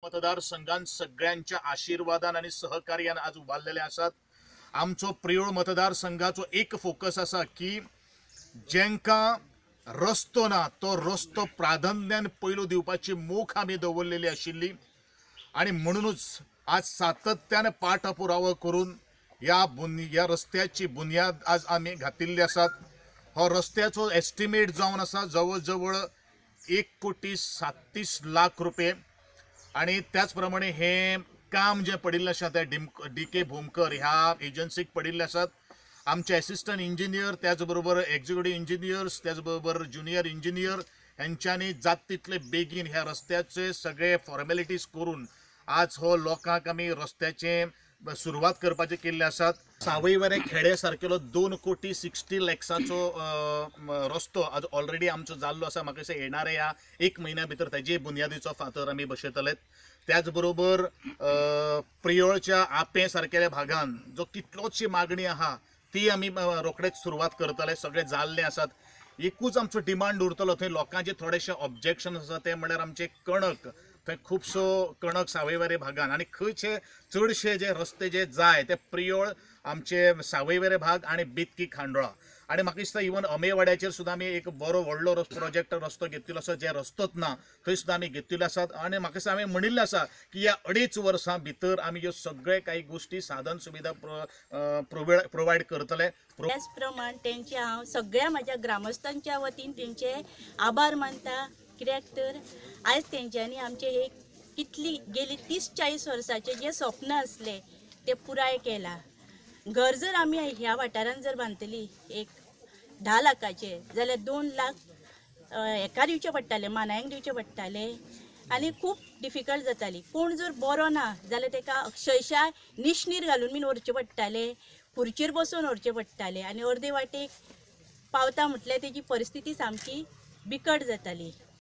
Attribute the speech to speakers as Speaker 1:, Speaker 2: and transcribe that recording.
Speaker 1: मतदारसंघान सगळ्यांच्या आशीर्वादान आनी सहकार्यान आज उबारलेले आसात. आमचो प्रियोळ मतदारसंघाचो एक फोकस आसा की जेंकां रस्तो ना तो रस्तो प्राधान्यान पयलो दिवपाची मोख आमी दवरलेली आशिल्ली आनी म्हणूनच आज सातत्यान पाठपुरावो करून ह्या रस्त्याची बुन्याद आज आमी घातिल्ली आसात. हो रस्त्याचो एस्टिमेट जावन आसा जवळ जवळ 1,37,00,000 रुपये आनी त्याच प्रमाणे हे काम जें पडिल्लें आसा तें डी के भोमकर ह्या एजन्सीक पडिल्लें आसात. आमचे एसिस्टंट इंजिनियर, त्याच बरोबर एक्झिक्युटीव इंजिनियर्स, त्याच बरोबर ज्युनियर इंजिनियर हेंच्यांनी जात तितले बेगीन ह्या रस्त्याचे सगळे फॉर्मेलिटीज करून आज हो लोकांक आमी रस्त्याचे सुरवात करपाचे केल्ले आसात. सावयवेरें खेडे सारकेलो 2,60,00,000 रस्तो आज ऑलरेडी आमचो जाल्लो आसा. म्हाका दिसता येणाऱ्या ह्या 1 म्हयन्या भितर तेजे बुन्यादीचो फातर आमी बसयतले. त्याच बरोबर प्रियोळच्या आपें सारकेल्या भागान जो कितलोची मागणी आहा ती आमी रोखडेच सुरवात करतले. सगळे जाल्ले आसात. एकूच आमचो डिमांड उरतलो, थंय लोकांचे थोडेशे ऑब्जेक्शन आसा तें म्हणल्यार आमचें कणक, थंय खुबसो कणक सावयवेरें भागान आनी खंयचे चडशे जे रस्ते जे जाय ते प्रियोळ आमचे सावयवेरें भाग आनी बेतकी खांडोळा. आनी म्हाका दिसता इवन अमेवाड्याचेर सुद्दां आमी एक बरो व्हडलो प्रोजेक्ट रस्तो घेतिल्लो आसा, जे रस्तोच ना थंय सुद्दां आमी घेतिल्ले आसात. आनी म्हाका दिसता हांवें म्हणिल्लें आसा की ह्या 2.5 वर्सां भितर आमी ह्यो सगळे कांय गोश्टी साधन सुविधा प्रोवायड करतले.
Speaker 2: त्याच प्रमाण तेंचे हांव सगळ्या म्हाज्या ग्रामस्थांच्या वतीन तेंचे आभार मानता, कित्याक तर आयज तेंच्यांनी आमचे हे कितली गेली 30-40 वर्सांचे जे स्वप्न आसले ते पुराय केला. घर जर आमी ह्या वाठारान जर बांदतली एक 10 लाखाचे जाल्यार 2 लाख हेका दिवचे पडटाले, मानायांक दिवचे पडटाले आनी खूब डिफिकल्ट जाताली. कोण जर बरो ना जाल्यार तेका अक्षरशा निशणीर घालून बीन व्हरचे पडटाले, खुर्चेर बसोवन व्हरचे पडटाले आनी अर्दे वाटेक पावता म्हटल्यार तेजी परिस्थिती सामकी बिकट जाताली.